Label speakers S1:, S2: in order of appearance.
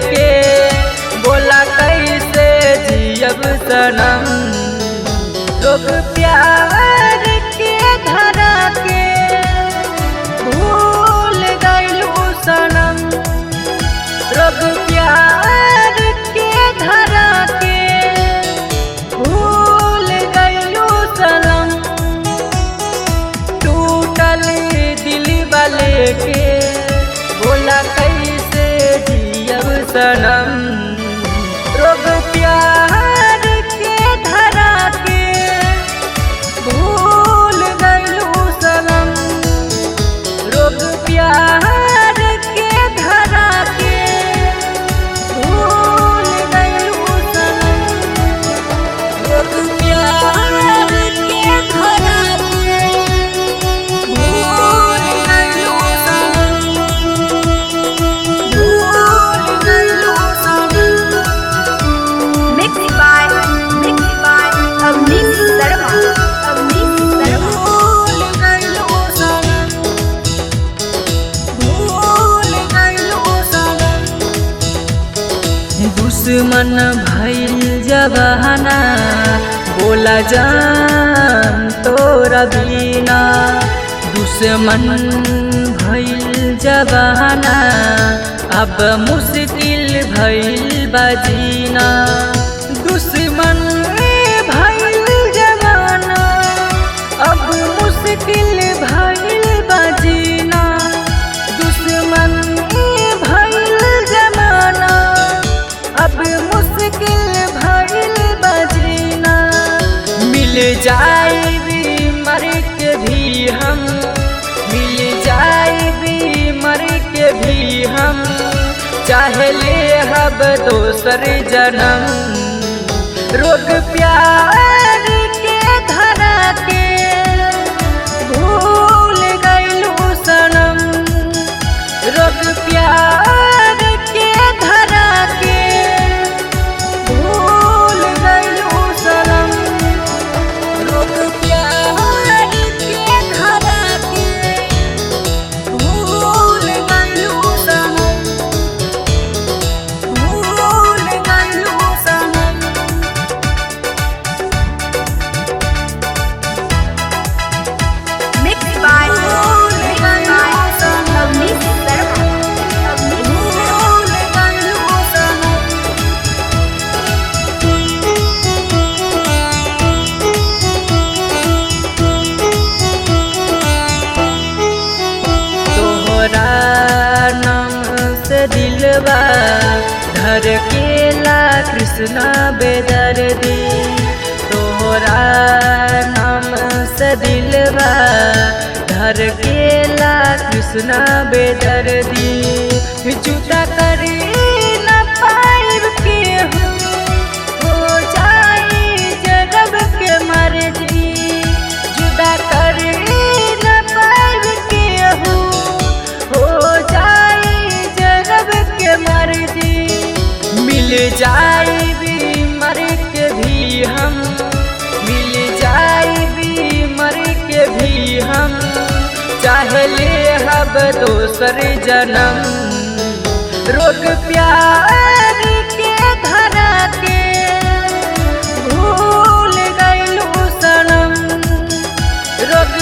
S1: के बोला कैसे जियब सनम। लोग प्यार के धरा के भूल गइलू सनम। लोग प्यार के धरा के भूल गइलू सनम। टूटल दिल वाले के बोला कैसे जियब सनम। रोग प्यार के धरा के भूल गइलू सनम। रोग प्यार के धरा के भूल गइलू सनम। रोग प्यार के धरा के भूल गइलू सनम। भूल गइलू सनम।
S2: Mixed by Avneesh Sharma. Avneesh Sharma.
S1: भूल गइलू सनम। भूल गइलू सनम। दुश्मन भइल जवाना बोला जान तोरा बिना। दुश्मन भइल जवाना अब मुश्किल भइल बजीना। दुश्मन भइल जवाना अब मुश्किल भइल बजीना। दुश्मन भइल जमाना अब मुश्किल भइल बजीना। मिल जाइबी मर के भी हम, मिल जाइबी मर के भी हम, चाहे ले हब दोसर जन्म। रोग प्यार के धरा के भूल गइलू सनम। रोग प्यार के धरा के भूल गइलू सनम। रोग प्यार के धरा के भूल गइलू सनम। भूल गइलू सनम।
S2: Mixed by Avneesh Sharma. Avneesh Sharma.
S1: भूल गइलू सनम। तोहरा नाम से दिलवा धड़केला कृष्णा बेदर्दी। तोहरा नाम से दिलवा धड़केला कृष्णा बेदर्दी। जुदा करी न पाइब केहू हो जाई जरब के मर्जी। जुदा करी न पाइब केहू हो जाई जरब के मर्जी। मिल जाइबी मर के भी हम, मिल जाइबी मर के भी हम, चाहे ले हब दोसर जन्म। रोग प्यार के धरा के भूल गइलू सनम। रोग